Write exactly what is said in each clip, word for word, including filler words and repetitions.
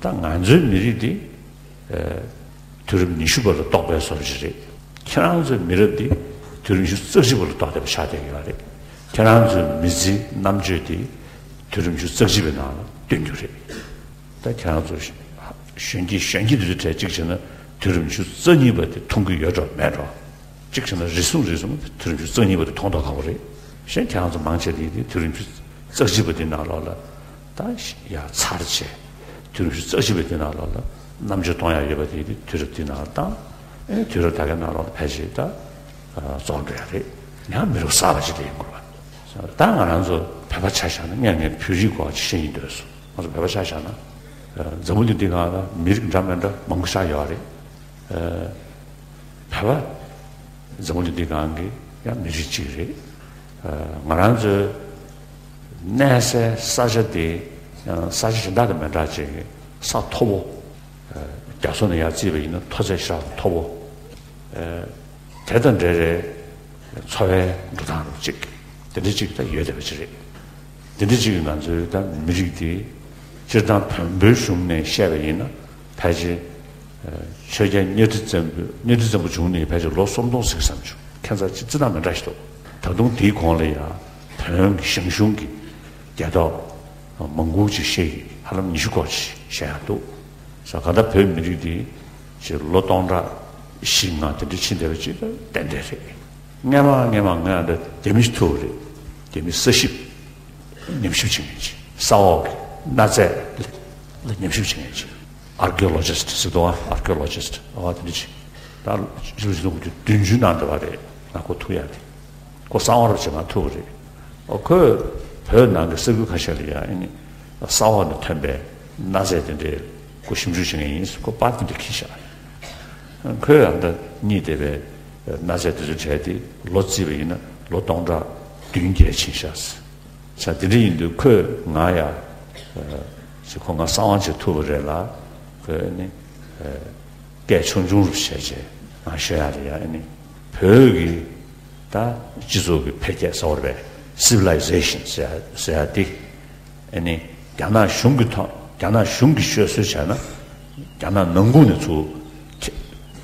ད་ང་ཚོའི་མི་རིགས་འདི་ཨ་དུས་རབས་ཉི་ཤུ་པ་ལ་གཏོགས་པའི་བཟོ་འདྲ་ཞིག་རེད། ཁྱེད་རང་ཚོའི་མི་རབས་འདི་དུས་རབས་ཉི་ཤུ་རྩ་གཅིག་པ་ལ་གཏོགས་བསྡད་པ་ཆགས་བསྡད་ཀྱི་ཡོད་རེད། ཁྱེད་རང་ཚོའི་མི་ཚེའི་རྣམ་དཔྱོད་འདི་དུས་རབས་ཉི་ཤུ་རྩ་གཅིག་པའི་ནང་ལ་སྟོན་རྒྱུ་རེད། ད་ཁྱེད་རང་ཚོ་གཞོན་སྐྱེས་གཞོན་སྐྱེས་དེ་ཚོའི་གྲས་གཅིག་བྱས་ན་དུས་རབས་ཉི་ཤུ་རྩ་གཉིས་པ་དེ་མཐོང་གི་ཡོད་འགྲོ་མེད་འགྲོ། གཅིག་བྱས་ན་རེ་ཟུང་རེ་ཟུང་དུས་རབས་ཉི་ཤུ་རྩ་གཉིས་པ་དེ་མཐོང་མདོག་ཁ་པོ་རེད། གཞན་ཁྱེད་རང་ཚོ་མང་ཆེ་དེ་དེ་དུས་རབས་ཉི་ཤུ་རྩ་གཅིག་པ་དེ་ནང་ལོགས་ལ་ད་ཡ་ཚར་བྱས། དུས་རབས་ཉི་ཤུ་རྩ་གཅིག་པ་དེ་ནང་ལོགས་ལ་རྣམ་དཔྱོད་གཏོང་ཡ་ཡོད་པ་དེ་དེ་དུས་རབས་དེ་ནང་ལ་བཏང་། ཨེ་དུས་རབས་ད་གའི་ནང་ལོགས་ལ་ཕལ་ཆེར་ད་རྫོགས་འགྲོ་ཡ་རེད། ཡང་མི་རབས་གསར་པ་ཅིག་སླེབས་ཡོང་དགོས་པ། ད་ང་རང་ཚོ་བོད་པ་ཆ་བཞག་ན། ངས་ངའི་བོད་རིགས་སྐོར་ཅིག་བཤད་སྙིང་འདོད་སོང་། ང་ཚོ་བོད་པ་ཆ་བཞག་ན། ཨ་འཛམ་བུ་གླིང་འདི་སྒང་ལ་མི་རིགས་འདྲ་མི་འདྲ་མང་པོ་ཞིག་ཡོད་རེད། ཨ་བོད་པ་འཛམ་བུ་གླིང་འདི་སྒང་གི་ཡང་མི་རིགས་གཅིག་རེད། ཨ་ང་རང་ཚོའི་གནས་སའི་ས་ཆ་དེ་ཡང་ས་ཆ་གཞན་དག་དང་མི་འདྲ་ཅིག་གི་ས་མཐོ་པོ། ཨ་རྒྱ་མཚོ་ནས་ཡར་བརྩིས་པ་ཡིན་ན་མཐོ་ཚད་ཞེ་དྲག་མཐོ་པོ། ཨ་དེ་དང་འབྲེལ་བའི་འཚོ་བའི་འགྲོ་སྟངས་རུ་གཅིག་དེ་འདྲ་གཅིག་ད་ཡོད་བསྡད་པ་ཅིག་རེད། དེ་འདྲ་གཅིག་གིས་ང་ཚོའི་ད་མི་རིགས་དེ་སྤྱིར་བཏང་བོན་པོའི་གཞུང་ནས་བཤད་པ་ཡིན་ན་ཕལ་ཆེར་ཆོས་རྒྱལ་གཉའ་ཁྲི་བཙན་པོ། གཉའ་ཁྲི་བཙན་པོ་བྱུང་ནས་ཕལ་ཆེར་ལོ་སུམ་སྟོང་ཟིན་བསམ་བྱུང་། ཁྱད་མཚར་ཅིག་རྩི་སྟངས་མི་འདྲ་ཞིག་འདུག་ད་དུང་དེའི་གོང་ལ་ཡང་བོན་གྱི་ཞང་ཞུང་གི་རྒྱལ་ཐོག་མང་པོ་ཅིག་བཤད་ཀྱི། ཧ་ལམ་ཉི་ཤུ་སྐོར་ཅིག་བཤད་ཡག་འདུག་ས། གང་ལྟར་བོད་མི་རིགས་འདི་ཅིག་ལོ་སྟོང་ཕྲག་བཞི་ལྔ་དེ་འདྲ་ཕྱིན་བསྡད་པ་ཅིག་ཏན་ཏན་རེད། སྔས་མ་སྔས་མ་ང་ད་རྒྱ་མི་ཞིག་ཐུག་པ་རེད། རྒྱ་མི་ས་ཞིབ་ཉམས་ཞིབ་བྱེད་མཁན་ཅིག་ས་འོག་གི་གནའ་རྫས་ལ་ཉམས་ཞིབ་བྱེད་མཁན་ཅིག་ཨར་ཀི་ཡོ་ལོ་ཇི་སི་ཊི་ཟེར་འདུག་ཨ། ཨར་ཀི་ཡོ་ལོ་ཇི་སི་ཊི། ཨ་དེ་འདྲ་ཅིག་ད་ཕྱི་ལོ་ཆིག་སྟོང་དགུ་བརྒྱ་བདུན་ཅུ་ནང་འདྲ་བ་རེད། ང་ཁོ་ཐུག་ཡག་དེ། ཁོ་གསང་བ་རིན་པོ་ཆེ་ང་ཐུག་པ་རེད། ཨོ་ཁོས་བོད་ནང་གི་ས་ཁུལ་ཁ་ཤས་ལ་ཡ་ཨ་ནི་ས་འོག་ནས་ཐོན་པའི་གནའ་རྫས་དེ་འདྲའི་ཁོ་ཞིབ་འཇུག་བྱེད་མཁན་ཡིན། ཁོ་པར་དེ་འདྲ་འཁྱེར་བཞག་ཁོས་ཨ་ད་རྙེད་བསྡད་པའི་གནའ་རྫས་དེ་ཚོའི་གྲས་དེ་ལོ་བརྩིས་པ་ཡིན་ན་ལོ་སྟོང་ཕྲག་བདུན་བརྒྱད་ཕྱིན་ཤག་ས་དེ་འདྲ་ཡིན་དུས་ཁོས་ང་ཡ་ཅིག་ཁོ་ང་གསང་བ་ཅིག་ཐུག་པ་རེད་ལ། ཁོས་ཨ་ནི་སྐད་ཆུང་ཆུང་རུ་བྱས་བྱས་ང་ཤོད་ཡག་ལ་ཡ་ཨ་ནི་བོད་ཀྱི་ད་སྤྱི་ཚོགས་ཀྱི་འཕེལ་རྒྱས་ཟེར་བ་རེད་པས། སི་ཝི་ལའི་ཟེ་ཤན་ཟེར་ཡ་ཟེར་ཡ་དེ། ཨ་ནི་རྒྱ་ནག་གཞུང་གི་ཐོག་རྒྱ་ནག་གཞུང་གིས་ཤོད་སྲོལ་བྱས་ན་རྒྱ་ནག་ནང་ཁུལ་ནས་ཚུར་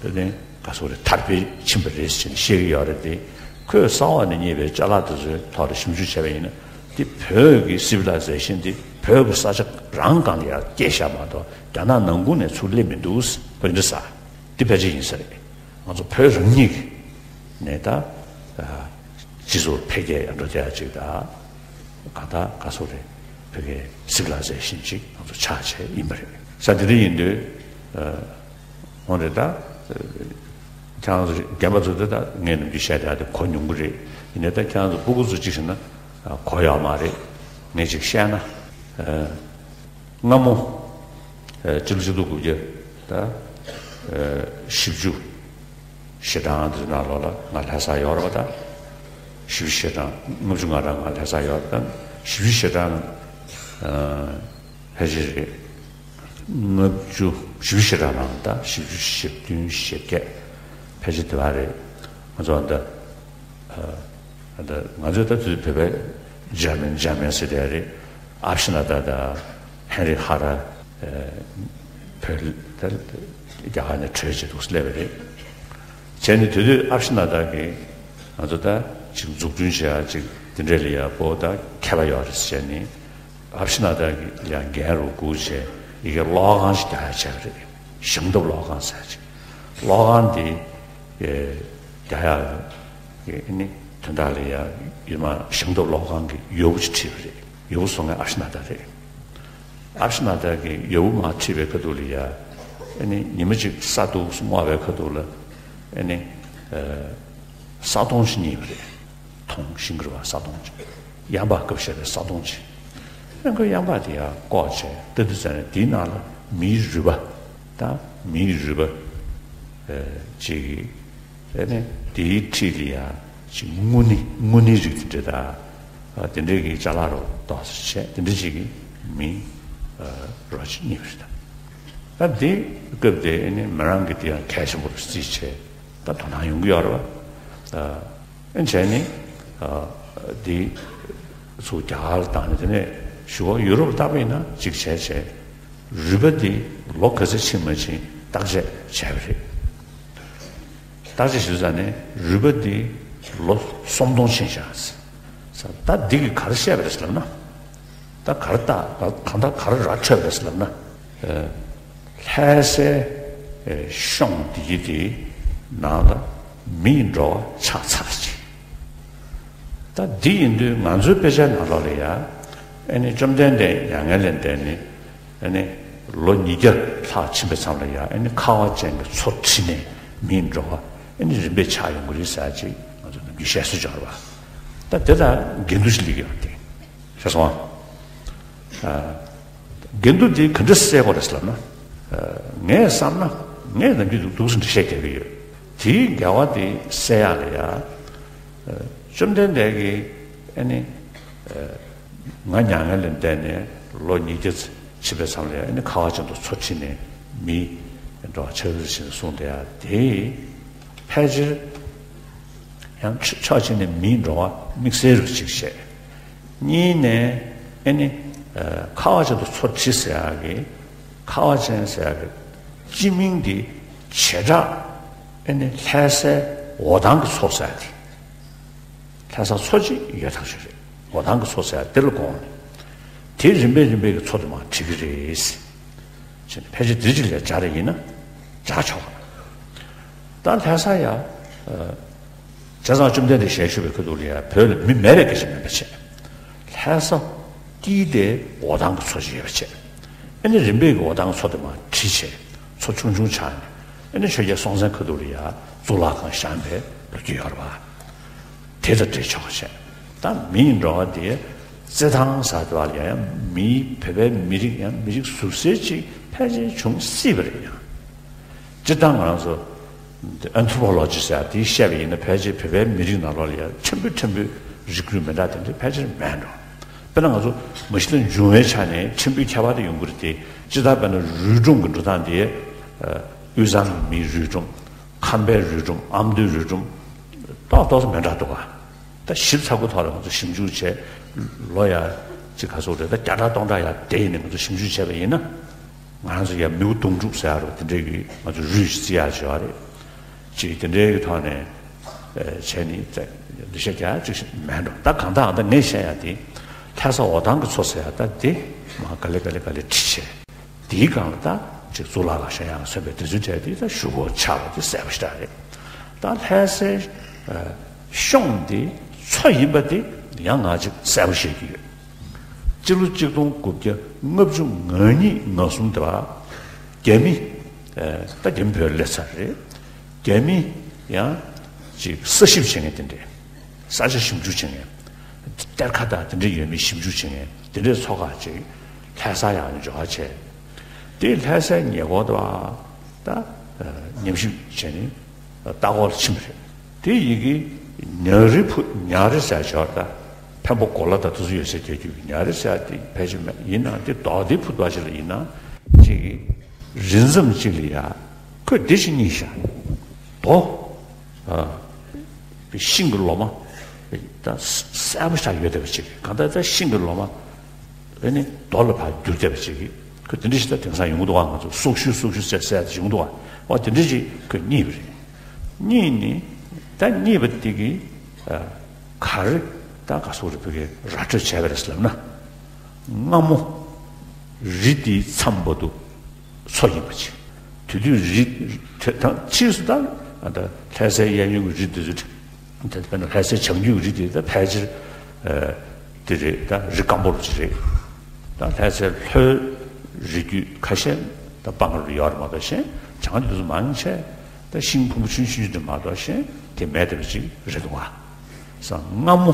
ཨ་ནི་ག་ཚོད་རེད། དར་འཕེལ་ཕྱིན་པ་རེད་ཟེར་ནས་བཤད་ཀྱི་ཡོད་རེད་དེ། ཁོས་གསང་བ་ནས་རྙེད་པའི་ཅ་ལག་དེ་ཚོའི་ཐོག་ལ་ཞིབ་འཇུག་བྱས་པ་ཡིན་ན་དེ་བོད་ཀྱི་སི་ཝི་ལའི་ཟེ་ཤན་དེ་བོད་ཀྱི་ས་ཆ་རང་སྒང་ལ་ཡར་སྐྱེས་བཞག་མ་གཏོགས་རྒྱ་ནག་ནང་ཁུལ་ནས་ཚུར་སླེབས་མི་འདུག་ཁོ་འདི་འདྲ་ཟེར། འདི་ཕལ་ཆེར་ཡིན་ས་རེད། ང་ཚོ་བོད་རང་ཉིད་ནས་ད་སྤྱི་ཚོགས་འཕེལ་རྒྱས་ཡར་འགྲོ་བསྡད་ཡ་ཅིག་ད་ག་ད་ག་ཚོད་རེད། བོད་ཀྱི་སི་ཝི་ལའི་ཟེ་ཤན་ཅིག་ང་ཚོ་ཆགས་བྱས་ཡིན་པ་རེད། ས་དེ་འདྲ་ཡིན་དུས་ཨ་འོ་རེད། ད་ཁྱེད་རང་ཚོ་རྒན་པ་ཚོ་ད་ད་ངས་ནམ་རྒྱུན་བཤད་བསྡད་དེ་གོ་མྱོང་གི་རེད། ཡིན་ནའི་ད་ཁྱེད་རང་ཚོ་སྤུ་གུ་ཚོ་གཅིག་བྱས་ན་གོ་ཡོད་མ་རེད། ངས་ཅིག་བཤད་ན། ཨ་སྔ་མོ་ཨ་སྤྱི་ལོ་ཆིག་སྟོང་དགུ་བརྒྱ་ད་ཨ་བཞི་བཅུ་ཞེ་གྲངས་དེ་ནང་ལོགས་ལ་ང་ལྷ་སར་ཡོད་རེད་པ། ད་བཞི་བཅུ་ཞེ་གྲངས་ལྔ་བཅུ་ང་གྲངས་ང་ལྷ་སར་ཡོད་རེད། ད་བཞི་བཅུ་ཞེ་གྲངས་ཨ་ཕལ་ཆེར་རེད། ལྔ་བཅུ་བཞི་བཅུ་ཞེ་གྲངས་ནང་ད་བཞི་བཅུ་ཞེ་བདུན་ཞེ་བརྒྱད་ཕལ་ཆེར་དེ་བ་རེད། ང་ཚོ་ད་ཨ་ད་ང་ཚོས་ད་དུས་བོད་པའི་འཇར་མན་འཇར་མན་ཟེར་དེ་རེད། ཨབ་ཤི་ན་ད་ད་ཧེན་རི་ཧ་ར་ཨ་བོད་ད་རྒྱ་གར་ནས་བྲོས་བྱས་འདུག་སླེབས་པ་རེད། བྱས་ནས་དེ་དུས་ཨབ་ཤི་ན་ད་གིས་ང་ཚོ་ད་ཅིག་འཛུགས་སྐྲུན་བྱེད་ཡ་ཅིག་དེ་འདྲས་ལ་ཡ་པོ་ད་མཁས་པ་ཡོད་རེད་ཟེར་ནས། ཨབ་ཤི་ན་ད་གི་ཡང་འགན་རུ་སྒུག་བྱས་ཡི་གེ་ཀློག་ཁང་ཞིག་རྒྱག་ཡ་བྱས་པ་རེད། ཞང་སྟོབས་ཀློག་ཁང་ཟེར་ཅིག་ཀློག་ཁང་འདི་ཨེ་རྒྱག་ཡ་གི་ཨ་ནི་དོན་དག་ལ་ཡ་ཡུལ་མ་ཞང་སྟོབས་ཀློག་ཁང་གི་ཡོལ་བ་ཅིག་ཁྲིད་པ་རེད། ཡོལ་བ་བཟོ་མཁན་ཨབ་ཤི་ན་ད་རེད། ཨབ་ཤི་ན་ད་གི་ཡོལ་བ་མར་ཁྲིད་པའི་ཁ་ཐུག་ལ་ཡ་ཨ་ནི་ཉི་མ་གཅིག་ས་འདུག་སེ་སྔོག་པའི་ཁ་ཐུག་ལ་ཨ་ནི་ཨེ་ས་དོང་ཞིག་རྙེད་པ་རེད། དོང་ཞིང་ཁར་བ་ས་དོང་ཅིག་གཡང་འབག་སྐབས་བཤད་པའི་ས་དོང་ཅིག་ཨ་ཁོས་གཡང་འབག་དེ་ཡར་བཀོག་བྱས་ལྟ་དུས་ཙམ་ནས་དེའི་ནང་ལ་མིའི་རུས་པ་དང་མིའི་རུས་པ་ཨེ་ཅིག་ཨེ་ནས་དེའི་འཁྲིས་ལ་ཡ་ཅིག་དངུལ་ནི་དངུལ་ནི་རིགས་དེ་འདྲ་དང་ཨ་དེ་འདྲའི་གི་ཅ་ལག་རུ་འདོགས་སེ་བྱས་དེ་འདྲ་ཅིག་གི་མི་ཨ་རོ་ཅིག་རྙེད་པ་རེད། ད་དེ་སྐབས་དེ་ཨེ་ནས་མི་རང་གི་དེ་ཡང་གལ་ཆེན་པོ་རུ་བརྩིས་བྱས་ད་དོ་སྣང་ཡོང་གི་ཡོད་རེད་པ། ཨ་བྱས་ནས་ཨ་དེ་ཚུར་རྒྱ་གར་ལ་བཏང་ནས་དེ་ནས་གཞུག་གུ་ཡུ་རོབ་ལ་བཏང་པ་ཡིན་ན་གཅིག་བྱས་བྱས་ རུས་པ་འདི་ལོ་ག་ཚོད་ཕྱིན་མ་ཕྱིན་བརྟག་དཔྱད་བྱས་པ་རེད། བརྟག་དཔྱད་བྱེད་དུས་ཙང་ནས་རུས་པ་འདི་ལོ་སུམ་སྟོང་ཕྱིན་བཞག་ཟེར། ད་འདི་གིས་ག་རེ་བཤད་པ་རེད་ཟེར་ལབ་ན། ད་ག་རེ་ལྟ་གང་ལྟར་ག་རེ་ར་འཕྲོད་པ་རེད་ཟེར་ལབ་ན། ལྷ་སའི་གཤོང་འདི་གི་དེའི་ནང་ལ་མི་ཡི་འགྲོ་བ་ཆགས་ཚར་ཅིག་ད་འདི་ཡིན་དུས་ང་ཚོའི་དཔེ་ཆའི་ནང་ལོགས་ལ་ཡ། ཨ་ནི་བཅོམ་ལྡན་འདས་མྱ་ངན་ལས་འདས་ནས་ཨ་ནི་ལོ་ཉིས་བརྒྱ་ལྷག་ཕྱིན་པའི་མཚམས་ལ་ཡ། ཨ་ནི་ཁ་བ་ཅན་གྱི་མཚོ་འཁྲི་ནས་མིའི་འགྲོ་བ་ཨ་ནི་རིམ་པས་ཆགས་ཡོང་གི་རེད་ཟེར་ཅིག་ང་ཚོ་ནམ་རྒྱུན་བཤད་སྲོལ་ཅིག་ཡོད་རེད་པ། ད་དེ་ལ་འགལ་འདུ་ཞིག་སླེབས་ཀྱི་ཡོད་རེད། ཤེས་སོང་ཨ། འགལ་འདུ་འདི་ག་འདྲ་སེལ་དགོས་རེད་ཟེར་ལབ་ན། ངས་བསམ་ན་ངས་ནམ་རྒྱུན་འདུག་སེ་འགྲེལ་བཤད་རྒྱག་གི་ཡོད། དེའི་འགལ་བ་དེ་སེལ་ཡག་ལ་ཡ། བཅོམ་ལྡན་འདས་ཀྱིས་ཨ་ནི། ང་མྱ་ངན་ལས་འདས་ནས་ལོ་ཉིས་བརྒྱ་ཕྱིན་པའི་མཚམས་ལ་ཡ། ཨ་ནི་ཁ་བ་ཅན་དུ་མཚོ་འཁྲི་ནས་མིའི་འགྲོ་བ་ཆགས་ཀྱི་རེད་ཟེར་གསུངས་བསྡད་ཡ་དེ། ཕལ་ཆེར། ཡང་ཕྱོགས་གཅིག་ནས་མིའི་འགྲོ་བ་དམིགས་བསལ་རུ་གཅིག་བཤད། གཉིས་ནས་ཨ་ནི། ཁ་བ་ཅན་དུ་མཚོ་འཁྲི་ཟེར་ཡག་གི། ཁ་བ་ཅན་ཟེར་ཡག་གི་སྤྱི་མིང་འདི་བྱེ་བྲག་ཨ་ནི་ལྷ་སའི་འོ་ཐང་གི་མཚོ་ཟེར་ཡག་དེ། ལྷ་ས་མཚོ་གཅིག་ཡོད་ཐག་ཆོད་རེད། འོ་ཐང་གི་མཚོ་ཟེར་ཡག་དེ་ལ་དགོངས་ནས། དེ་རིམ་པས་རིམ་པས་ཀྱི་མཚོ་དེ་མར་འཁྲི་གི་རེད། ཕལ་ཆེར་དེ་གཅིག་ལ་སྦྱར་ཡིན་ན་སྦྱར་ཆོག་གི། ད་ལྷ་ས་ཡ། བྱས་ཙང་བཅོམ་ལྡན་འདས་ཞལ་བཞུགས་པའི་ཁ་ཐུག་ལ་ཡ་བོད་ལ་མི་མེད་པའི་སྐད་ཆ་མེད་པ་བྱས། ལྷ་ས་དཀྱིལ་དེ་འོ་ཐང་གི་མཚོ་ཞིག་ཡོད་པ་བྱས། ཨ་ནི་རིམ་པས་ཀྱི་འོ་ཐང་མཚོ་དེ་མར་འཁྲི་བྱས། མཚོ་ཆུང་ཆུང་ཆགས་ནས་ཨ་ནི་ཆོས་རྒྱལ་སྲོང་བཙན་ཁ་ཐུག་ལ་ཡ་གཙུག་ལག་ཁང་བཞེངས་པའི་ལོ་རྒྱུས་ཡོད་རེད་པ། དེ་དང་འབྲེལ་ཆོག་བྱས། ད་མིའི་འགྲོ་བ་དེ་རྩེད་ཐང་ཟེར་དུས་ལ་ཡ་ཡང་མིའི་བོད་པའི་མི་རིགས་ཡང་མི་རིགས་ཟུར་གསལ་ཅིག་ཕལ་ཆེར་བྱུང་སྲིད་པ་རེད་ཡང་། སྤྱིར་བཏང་ང་རང་ཚོ་ཨན་ཐྲོ་པོ་ལོ་ཇི་ཟེར་དེ་བཤད་པ་ཡིན་ན་ཕལ་ཆེར་བོད་པའི་མི་རིགས་ནང་ལོགས་ལ་ཡང་ཕྲན་བུ་ཕྲན་བུ་རིགས་རུས་མི་འདྲ་དེ་འདྲ་ཕལ་ཆེར་མེད་འགྲོ། དཔེར་ན་ང་ཚོ་མ་གཞི་ལ་འབྱུང་བའི་ཆ་ནས་ཕྲན་བུ་ཁྱད་པར་དེ་ཡོང་གི་རེད་དེ། སྤྱིར་བཏང་དཔེར་ན་རུས་སྒྲོམ་གྱི་འགྲོ་སྟངས་དེ། དབུས་གཙང་གི་མིའི་རུས་སྒྲོམ། ཁམས་པའི་རུས་སྒྲོམ། ཨ་མདོའི་རུས་སྒྲོམ། ཏོག་ཏོག་ཙམ་མི་འདྲ་འདུག་ག་ད་ཞིབ་ཚགས་པོའི་ཐོག་ལ་ང་ཚོ་ཞིབ་འཇུག་བྱས། ལོ་ཡ་གཅིག་ག་ཚོད་རེད། ད་བརྒྱ་ཕྲག་སྟོང་ཕྲག་ཡར་བསྡད་ཡིན་ནའི་ང་ཚོ་ཞིབ་འཇུག་བྱས་པ་ཡིན་ན། ང་རང་ཚོ་ཡ་མིའུ་གདུང་དྲུག་ཟེར་ཡ་རེད། དེ་འདྲའི་གི་ང་ཚོ་རུས་ཤིག་བརྩི་ཡ་བྱས་པ་རེད། ཅིག་དེ་འདྲའི་གི་ཐོག་ནས་བྱས་ནས་འདི་ཤ་རྒྱག་ཅིག་མེད་འགྲོ། ད་གང་ལྟར་ཨ་ད་ངས་བཤད་ཡ་དེ། ལྷ་ས་འོ་ཐང་གི་མཚོ་ཟེར་ཡ་ད་དེ་མར་ག་ལེ་ག་ལེ་ག་ལེ་འཁྲི་བྱས། དེའི་སྒང་ལ་ད་ཅིག་གཙུག་ལག་ཁང་བཞེངས་ཡག་མཚོན་པའི་དེ་ཚོའི་གྲས་དེ་ད་གཞུག་གུ་ཆགས་པ་དེ་གསལ་པོ་ཞེ་དྲག་རེད། ད་ལྷ་སའི་གཤོང་འདི་མཚོ་ཡིན་པ་དེ་ཡང་ང་ཅིག་གསལ་པོ་ཤེས་ཀྱི་ཡོད། སྤྱི་ལོ་གཅིག་སྟོང་དགུ་བརྒྱ་ལྔ་བཅུ་ང་གཉིས་ང་གསུམ་དེ་བ་རྒྱ་མི། ད་རྒྱ་མི་བོད་ལ་སླེབས་ཚར་རེད། རྒྱ་མི་ཡང་ཅིག་ས་ཞིབ་བྱེད་མཁན་དེ་འདྲས། ས་ཆ་ཞིབ་འཇུག་བྱེད་མཁན། གཏེར་ཁ་དང་དེ་འདྲས་ཡོད་མེད་ཞིབ་འཇུག་བྱེད་མཁན་དེ་འདྲས་ཚོ་ཁག་ཅིག་ལྷ་ས་ཡར་འབྱོར་བ་བྱས། དེ་ལྷ་སའི་ཉེ་འཁོར་དུ་ད་ཉམས་ཞིབ་བྱས་ནས་ལྟ་སྐོར་ཕྱིན་པ་རེད། དེ་ཡི་གེ་ཉ་རི་ཕུ་ཉ་རི་ཟེར་འབྱོར་ད་འཕན་པོ་གོ་ལ་དང་དེ་ཚོ་ཡོད་སའི་རྒྱལ་རྒྱུད་ཀྱི་ཉ་རི་ཟེར་དེ་ཕལ་ཆེར་མེད། ཡིན་ནའང་དེ་རྡོ་དེ་ཕུ་དོ་ཞིག་ལ་ཡིན་ན་ཅིག་རི་མཚམས་གཅིག་ལ་ཡ་ཁོས་འདི་ཞིག་རྙེད་ཤག་རྡོ། ཤིང་གི་ལོ་མ། ད་གསལ་པོ་ཞིག་ཡོད་བསྡད་པ་ཅིག་གང་ལྟར་ད་ཤིང་གི་ལོ་མ། ཨེ་ནི་རྡོ་ལ་ཕར་བསྒྱུར་བསྡད་པ་ཅིག་ཁོས་དེ་འདྲ་ཞིག་ད་དེང་སང་ཡོང་གི་འདུག་ག་ང་ཚོ་སྲོག་ཤུལ་སྲོག་ཤུལ་ཟེར་ཟེར་ཡག་ཡོང་གི་འདུག་ག་འོ་དེ་འདྲ་ཞིག་ཁོས་རྙེད་པ་རེད། རྙེད་ནི། ད་རྙེད་པ་དེ་གིས་ག་རེ་ད་ག་སོག་རེ་བོད་ཀྱི་ར་སྤྲོད་བྱས་པ་རེད་ཟེར་ལབ་ན། སྔ་མོ་རི་དེའི་མཚམས་བར་དུ་མཚོ་ཡིན་པ་ཅིག་དེ་དུས་རི་དེ་དང་ཕྱིས་སུ་ད་ད་ལྷ་སའི་གཡས་གཡོན་གྱི་རི་དེ་ཚོ་དེ་དཔེར་ན་ལྷ་སའི་བྱང་རྒྱུད་ཀྱི་རི་དེ་ད་ཕལ་ཆེར་དེ་རེད། ད་རི་སྐམ་པོ་ཅིག་རེད། ད་ལྷ་སའི་ལྷོའི་རི་རྒྱུད་ཁ་ཤས་ད་སྤང་ཁ་རུ་ཡོད་རེད་མ་གཏོགས་གཞན་བྱང་དེ་ཚོ་མང་ཆེ་ད་ཤིང་ཕུང་པོ་ཆུང་ཆུང་ཆུང་དེ་མ་གཏོགས་གཞན་དེ་མེད་བསྡད་པ་ཅིག་རེད་འདུག་ག་སྔ་མོ་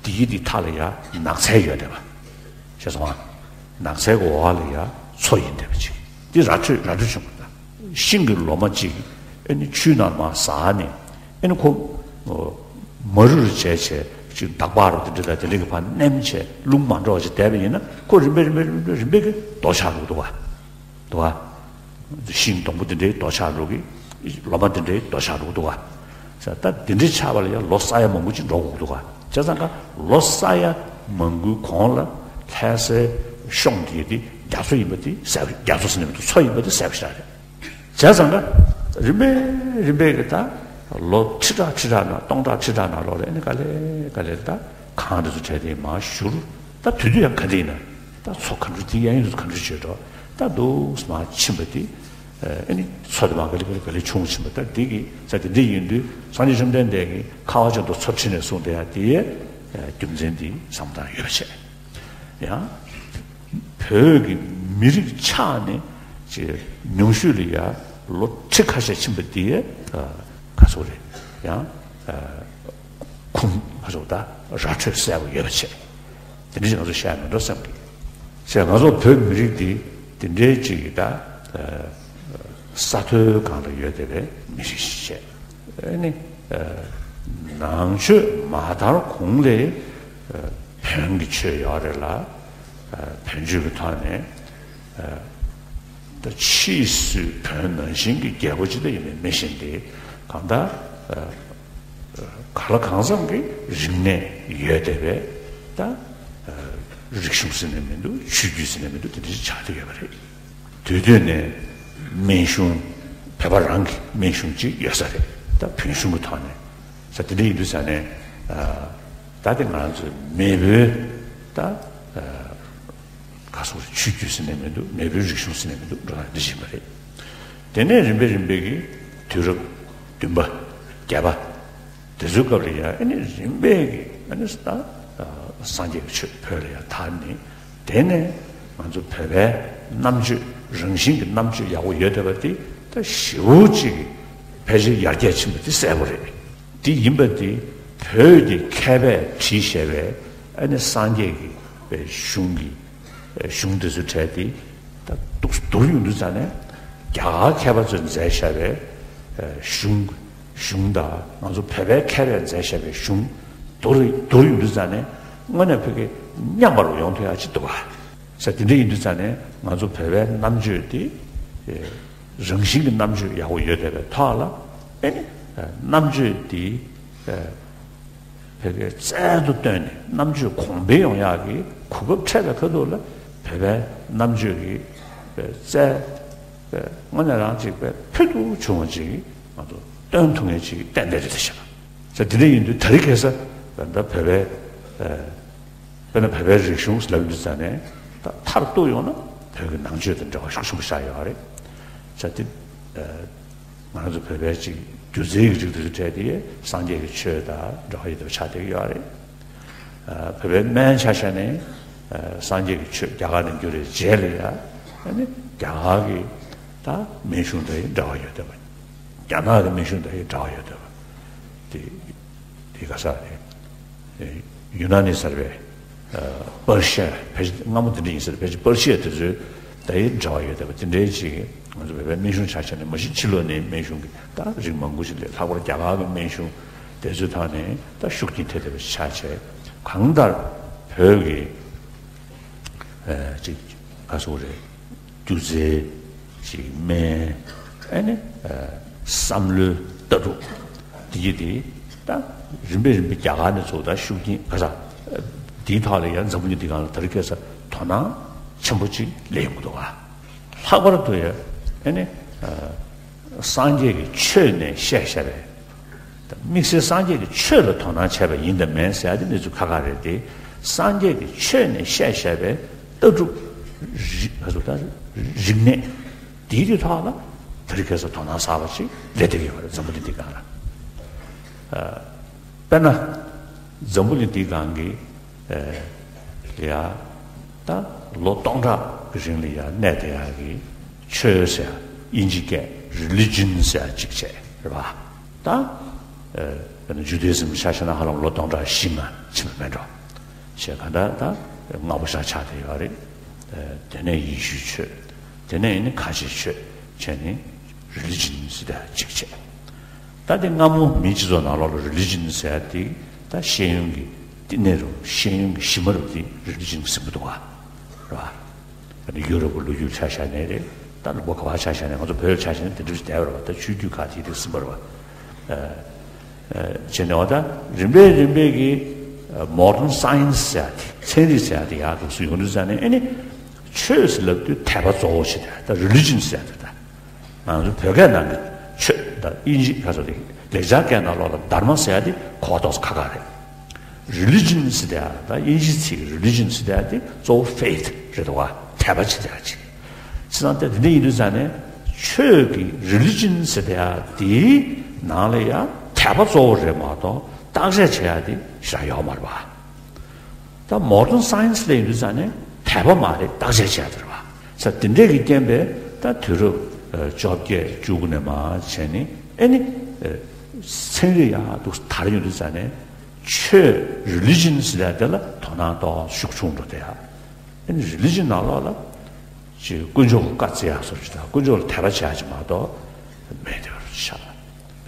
དེ་ཡི་དེ་མཐའ་ལ་ཡ་ནགས་ཚལ་ཡོད་བསྡད་པ། ཤེས་སོང་ཨ། ནགས་ཚལ་གྱི་འོག་ལ་ཡ་མཚོ་ཡིན་བསྡད་པ་ཅིག་འདི་ར་སྤྲོད་ར་སྤྲོད་བྱུང་བ་དང་། ཤིང་གི་ལོ་མ་གཅིག་ཨ་ནི་ཆུའི་ནང་མར་ཟགས་ནས་ཨ་ནི་ཁོ་མ་རུ་རུ་བྱས་བྱས་ཅིག་འདག་པ་རུ་དེ་འདྲ་དང་དེ་འདྲ་གི་བར་མནན་བྱས་རླུང་མ་འགྲོ་བ་ཅིག་བསྡད་པ་ཡིན་ན་ཁོ་རིམ་པས་རིམ་པས་རིམ་པས་རིམ་པས་ཀྱི་རྡོ་ཆགས་འགྲོ་གི་འདུག་ག་འདུག་ག་ཤིང་སྡོང་པོ་དེ་འདྲའི་རྡོ་ཆགས་འགྲོ་གི། ལོ་མ་དེ་འདྲའི་རྡོ་ཆགས་འགྲོ་གི་འདུག་ག་ས་ད་དེ་འདྲའི་ཆགས་པ་ལ་ཡང་ལོ་ས་ཡ་མང་པོ་ཅིག་འགྲོ་དགོས་ཀྱི་འདུག་ག་བྱས་ཙང་ཀ་ལོ་ས་ཡ་མང་པོའི་གོང་ལ་ལྷ་སའི་གཤོང་དེ་དེ་ རྒྱ་མཚོ་ཡིན་པ་དེ་གསལ་པོ། རྒྱ་མཚོ་ཟེར་ནས་མི་འདུག་མཚོ་ཡིན་པ་དེ་གསལ་པོ་ཞིག་རེད། བྱས་ཙང་ཀ་རིམ་པས་རིམ་པས་ཀྱི་ད་ལོ་ཁྲི་ཕྲག་ཁྲི་ཕྲག་ནང་སྟོང་ཕྲག་ཁྲི་ཕྲག་ནང་ལོགས་ལ་ཨ་ནི་ག་ལེ་ག་ལེ་ད་གངས་འདི་ཚོ་བྲལ་ཏེ་མར་བཞུར། ད་དུས་དུས་ཡང་ག་འདི་ཡིན་ན་ད་མཚོ་ག་འདྲ་དེ་གཡས་གཡོན་དུ་ག་འདྲ་བྱོས་འགྲོ། ད་འདུག་སེ་མར་ཕྱིན་པ་དེ་ཨ་ནི་མཚོ་དེ་མར་ག་ལེ་ག་ལེ་ག་ལེ་ཆུང་ཕྱིན་པ། ད་འདི་གི་ས་དེ་འདི་ཡིན་དུས་སངས་རྒྱས་བཅོམ་ལྡན་འདས་ཀྱིས་ཁ་བ་ཅན་དུ་མཚོ་ཁྲི་ནས་གསུངས་བསྡད་ཡ་དེའི་རྒྱུ་མཚན་འདི་བསམ་བློ་བཏང་ཡོད་པ་བྱས། ཡང་བོད་ཀྱི་མི་རིགས་ཆགས་ནས་ཅིག་ཉུང་ཤོས་ལ་ཡ་ལོ་ཁྲི་ཁ་ཤས་ཕྱིན་པ་དེ་ཨ་ག་ཚོད་རེད། ཡང་ཨ་ཁུངས་ག་ཚོད་ད་ར་འཕྲོད་གསལ་པོ་ཡོད་པ་བྱས། དེ་འདྲ་ཞིག་ང་ཚོ་བཤད་མི་འགྲོ་བསམ་གི། བྱས་ང་ཚོ་བོད་མི་རིགས་འདི་དེ་འདྲའི་ཅིག་གི་ད་ཨ་ས་མཐོའི་སྒང་ལ་ཡོད་བསྡད་པའི་མི་རིགས་ཤིག་བྱས། ཨ་ནི་ཨ་ནང་ཆོས་མ་དར་གོང་ལས་ཨ་བོན་གྱི་ཆོས་ཡོད་རེད་ལ། ཨ་བོན་ཆོས་ཀྱི་ཐོག་ནས་ཨ་ད་ཕྱིས་སུ་བོན་ནང་བཞིན་གྱི་རྒྱལ་པོ་ཅིག་ད་ཡིན་ནའི་མི་གཞན་དེ་གང་ལྟར་ཨ་གང་ལ་གང་འཚམ་གྱི་རིག་གནས་ཡོད་བསྡད་པའི་ད་ཨ་རིག་གཞུང་ཟེར་ནའི་མི་འདུག་ཆོས་བརྒྱུད་ཟེར་ནའི་མི་འདུག་དེ་འདྲ་ཞིག་ཆགས་བསྡད་ཡོད་པ་རེད། དུས་དུས་ནས་སྨན་གཞུང་། བོད་པ་རང་གི་སྨན་གཞུང་ཅིག་ཡོད་ས་རེད། ད་བོན་གཞུང་གི་ཐོག་ནས་ས་དེ་འདྲ་ཡིན་དུས་ས་ནས་ཨ་ད་དེ་ང་རང་ཚོའི་མེས་པོའི་ད་ཨ་ག་སོགས་ཆོས་བརྒྱུད་ཟེར་ནས་མི་འདུག་མེས་པོའི་རིག་གཞུང་ཟེར་ནས་མི་འདུག་འགྲོ་ན་འདི་བཞིན་པ་རེད། དེ་ནས་རིམ་པས་རིམ་པས་ཀྱི་དུས་རབས་བདུན་པ་བརྒྱད་པ་དེ་ཚོའི་སྐབས་ལ་ཡང་ཨ་ནི་རིམ་པས་ཀྱི་ཨ་ནི་ད་སངས་རྒྱས་ཀྱི་ཆོས་བོད་ལ་ཡང་དར་ནས། དེ་ནས་ང་ཚོ་བོད་པའི་རྣམ་དཔྱོད། རང་བཞིན་གྱི་རྣམ་དཔྱོད་ཡག་པོ་ཡོད་བསྡད་པ་དེ་ད་ཞེ་པོ་ཅིག་ཕལ་ཆེར་ཡར་རྒྱས་ཕྱིན་པ་དེ་གསལ་པོ་རེད། དེ་ཡིན་པ་དེ་བོད་ཀྱི་མཁས་པས་བྲིས་བཞག་པའི་ཨ་ནི་སངས་རྒྱས་ཀྱི་པའི་གཞུང་གི་གཞུང་དེ་ཚོ་བྲལ་ཏེ་ད་འདུག་བསྡུར་ཡོང་དུས་ཙ་ནས་རྒྱ་གར་མཁས་པ་ཚོས་མཛད་བཞག་པའི་གཞུང་། གཞུང་དང་ང་ཚོ་བོད་པའི་མཁས་པས་མཛད་བཞག་པའི་གཞུང་བསྡུར་བསྡུར་ཡོང་དུས་ཙ་ནས་དངོས་གནས་བོད་ཀྱི་མཉམ་པར་ཡོང་ཐུབ་ཡག་ཅིག་འདུག་ག་ས་དེ་འདྲ་ཡིན་དུས་ཙ་ནས་ང་ཚོ་བོད་པའི་རྣམ་དཔྱོད་དེ་རང་བཞིན་གྱི་རྣམ་དཔྱོད་ཡག་པོ་ཡོད་བསྡད་པའི་ཐོག་ལ་ཨེ་ནི་རྣམ་དཔྱོད་དེ་བོད་པའི་རྩལ་དུ་བཏོན་ནས་རྣམ་དཔྱོད་གོང་འཕེལ་ཡོང་ཡག་གི་གོ་སྐབས་འཕྲད་པའི་ཁ་ཐུག་ལ་བོད་པའི་རྣམ་དཔྱོད་ཀྱི་རྩལ་དངོས་གནས་རང་ཅིག་པའི་ཕུལ་དུ་བྱུང་བ་ཅིག་ང་ཚོ་སྟོན་ཐུབ་མཁན་ཅིག་ཏན་ཏན་རེད་ཤག་ས་དེ་འདྲ་ཡིན་དུས་དེ་རིང་ཁ་སང་ད་ལྟ་བོད་པའི་ཨ་དཔེར་ན་བོད་པའི་རིག་གཞུང་ལབ་ཡོང་དུས་ཙ་ནས་ད་མཐར་གཏུགས་ཡོང་ན་བོད་ཀྱི་ནང་ཆོས་དང་འབྲེལ་བ་ཤུགས་ཆེན་པོ་ཞིག་ཡོད་རེད། ས་དེ་ཨ་ང་རང་ཚོ་བོད་པའི་ཅིག་སྒྱུ་རྩལ་གྱི་རིགས་དེ་ཚོ་བྲལ་ཏེ་སངས་རྒྱས་ཀྱི་ཆོས་དང་འབྲེལ་བ་ཡོད་པ་ཆགས་བསྡད་ཀྱི་ཡོད་རེད། ཨ་བོད་པའི་སྨན་ཆ་བཞག་ནས་ཨ་སངས་རྒྱས་ཀྱི་ཆོས་རྒྱ་གར་ནས་བསྒྱུར་བའི་རྗེས་ལ་ཡ་ཨ་ནི་རྒྱ་གར་གྱི་ད་སྨན་གཞུང་དང་འབྲེལ་བ་ཡོད་བསྡད་པ། རྒྱ་ནག་གི་སྨན་གཞུང་དང་འབྲེལ་བ་ཡོད་བསྡད་པ། དེ་དེ་ག་ས་རེད། ཡུ་ན་ནི་ཟེར་བའི་ཨ་པར་ཤི་ཡ། ཕལ་ཆེར་སྔ་མོ་དེ་འདྲ་ཡིན་ཟེར། ཕལ་ཆེར་པར་ཤི་ཡ་དེ་ཚོའི་དང་འབྲེལ་བ་ཡོད་བསྡད་པ་དེ་འདྲའི་ཅིག་ང་ཚོ་བོད་པའི་སྨན་གཞུང་ཆ་བཞག་ནས་མ་གཞི་ཕྱི་ལོགས་ནས་སྨན་གཞུང་གི་ད་རིགས་མང་པོ་ཞིག་སླེབས། ལྷག་པར་རྒྱ་གར་གྱི་སྨན་གཞུང་དེ་ཚོའི་ཐོག་ནས་ད་ཤུགས་རྐྱེན་ཐེབས་བསྡད་པ་ཆགས་བྱས། གང་ལྟར་བོད་ཀྱི་ཨ་ཅིག་ག་སོགས་རེད། སྒྱུ་རྩལ་ཅིག་སྨན། ཨ་ནི་ཨ་བསམ་བློའི་ལྟ་གྲུབ་འདི་གྱིས་དེ་ད་རིམ་པས་རིམ་པས་རྒྱ་གར་ནས་ཚུར་ད་ཤུགས་རྐྱེན་ག་ས་དེའི་ཐོག་ལ་ཡང་འཛམ་བུ་གླིང་འདིའི་སྒང་ལ་དེ་རིང་ཁ་སང་དོ་སྣང་ཆེན་པོ་ཅིག་སླེབས་ཡོང་གི་འདུག་ག་ལྷག་པར་དུ་ཡང་ཨ་ནི་ཨ་སངས་རྒྱས་ཀྱི་ཆོས་ནས་བཤད་བཞག་པའི། དམིགས་བསལ་སངས་རྒྱས་ཀྱི་ཆོས་ལ་དོ་སྣང་བྱས་པ་ཡིན་དང་མིན་ཟེར་ཡ་དེ་གནས་ཚུལ་ཁ་ཁ་རེད་དེ། སངས་རྒྱས་ཀྱི་ཆོས་ནས་བཤད་བཞག་པའི་ལྟ་གྲུབ་རིག་ག་ཚོད་ད་རིག་གནས་དེའི་དེ་ཐོག་ལ་དེ་རིང་ཁ་སང་དོ་སྣང་གསར་པ་ཞིག་སླེབས་བསྡད་ཡོད་པ་རེད། འཛམ་བུ་གླིང་འདིའི་སྒང་ལ། ཨ་དཔེར་ན་འཛམ་བུ་གླིང་འདིའི་སྒང་གི་ཨ་ཡ་ད་ལོ་སྟོང་ཕྲག་གི་རིང་ལ་ཡ་གནས་བསྡད་ཡག་གི་ཆོས་ཟེར་ཡ་དབྱིན་ཇི་སྐད་རི་ལི་ཇིན་ཟེར་ཡ་གཅིག་བྱས་རེད་པ། ད་ཨ་དཔེར་ན་ཇུ་དེ་ཟིམ་ཆ་བཞག་ན་ཧ་ལམ་ལོ་སྟོང་ཕྲག་བཞི་ལྔ་ཕྱིན་པ་མེད་འགྲོ། བྱས་ག་འདྲ་ད་སྔ་པོ་ཞིག་ཆགས་བསྡད་ཡོད་རེད། ཨ་དེ་ནས་ཡེ་ཤུའི་ཆོས། དེ་ནས་ཡིན་ན་ཁ་ཆེའི་ཆོས་བྱས་ནས་རི་ལི་ཇིན་ཟེར་ཡ་གཅིག་བྱས། ད་དེ་སྔ་མོ་མིའི་སྤྱི་ཚོགས་ནང་ལོགས་ལ་རི་ལི་ཇིན་ཟེར་ཡ་དེ་ད་ཤེས་ཡོན་གྱི་བསྟི་གནས་རུ་ཤེས་ཡོན་གྱི་གཞི་མ་རུ་དེ་རི་ལི་ཇིན་ཟེར་གྱི་འདུག་ག་རེད་པ། ད་ནི་ཡུ་རོབ་ཀྱི་ལོ་རྒྱུས་ཆ་བཞག་ནའི་རེད། ད་ལུང་པ་ག་པར་ཆ་བཞག་ནའི་ང་ཚོ་བོད་ཆ་བཞག་ན་དེ་འདྲ་ཞིག་བསྡད་པ་རེད་པ། ད་ཆོས་བརྒྱུད་ཁག་དེ་དེ་ཟིན་པ་རེད་པ། ཨ་ཨ་བྱས་ནས་འོ་ད་རིམ་པས་རིམ་པས་ཀྱི་ཨ་མོ་ཌན་སའེན་སི་ཟེར་ཡ་དེ། ཚན་རིག་ཟེར་ཡ་དེ་ཡར་འདུག་སེ་ཡོང་དུས་ཙ་ནས་ཨ་ནི་ ཆོས་ཟེར་ལབ་དུས་དད་པ་གཙོ་བོ་ཞིག་རེད། ད་རི་ལི་ཇན་ཟེར་ཡ་དེ། ད་ང་ཚོ་བོད་སྐད་ནང་གི་ཆོས་དང་དབྱིན་ཇི་ག་ཚོད་དེ། ལེགས་སྦྱར་སྐད་ནང་ལོགས་ལ་དྷརྨ་ཟེར་ཡ་དེ་གོ་བ་ཏོག་ཙམ་ཁག་ཁག་རེད། རི་ལི་ཇན་ཟེར་ཡ་ད་དབྱིན་ཇི་ཚིག་རི་ལི་ཇན་ཟེར་ཡ་དེ་གཙོ་བོ་ཕེ་ཐི་རེད་འདུག་ག་དད་པ་ཅིག་དེ་ཡ་ཅིག་བྱས་ཙང་དེ་དེ་འདྲ་ཡིན་དུས་ཙང་ནས་ཆོས་ཀྱི་རི་ལི་ཇན་ཟེར་ཡ་དེའི་ནང་ལ་ཡང་དད་པ་གཙོ་བོ་རེད་མ་གཏོགས་བརྟག་དཔྱད་བྱེད་ཡ་དེ་ཞེ་དྲག་ཡོད་མ་རེད་པ། ད་མོ་ཌན་སའེན་སི་ལ་ཡིན་དུས་ཙང་ནས་དད་པ་མ་རེད། བརྟག་དཔྱད་བྱས་པ་རེད་པ། ས་དེ་འདྲས་ཀྱི་རྐྱེན་པས་ད་དུས་རབས་བཅོ་བརྒྱད་བཅུ་དགུ་ནས་མར་བྱས་ནས་ཨེ་ནི་ཚན་རིག་ཡག་ཏུ་དར་ཡོང་དུས་ཙང་ནས་ཆོས་རི་ལི་ཇན་ཟེར་ཡ་དེ་ལ་དོ་སྣང་ཏོག་ཤུགས་ཆུང་འགྲོ་བསྡད་ཡ། ཨེ་ནི་རི་ལི་ཇན་ནང་ལོགས་ལ་ཅིག་དཀོན་མཆོག་ལ་བཀའ་བརྩི་ཡག་སོགས་ཅིག་དང་དཀོན་མཆོག་ལ་དད་པ་བྱེད་ཡག་ཅིག་མ་གཏོགས་མེད་དེ་བར་ཆགས།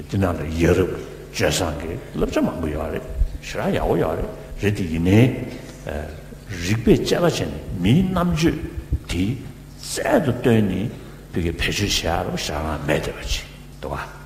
དེ་ནང་ལ་ཡ་རབས་སྤྱོད་བཟང་གི་བསླབ་བྱ་མང་པོ་ཡོད་རེད། ཞེ་དྲག་ཡག་པོ་ཡོད་རེད། རེད་དེ་ཡིན་ནའི་རིགས་པས་དཔྱད་པ་བྱས་ནས་མིའི་རྣམ་དཔྱོད་དེ་རྩལ་དུ་བཏོན་ནས་བོད་ཀྱི་བེད་སྤྱོད་བྱེད་ཡག་རོགས་ཞེ་དྲག་མེད་དེ་བར་ཅིག་འདུག་ག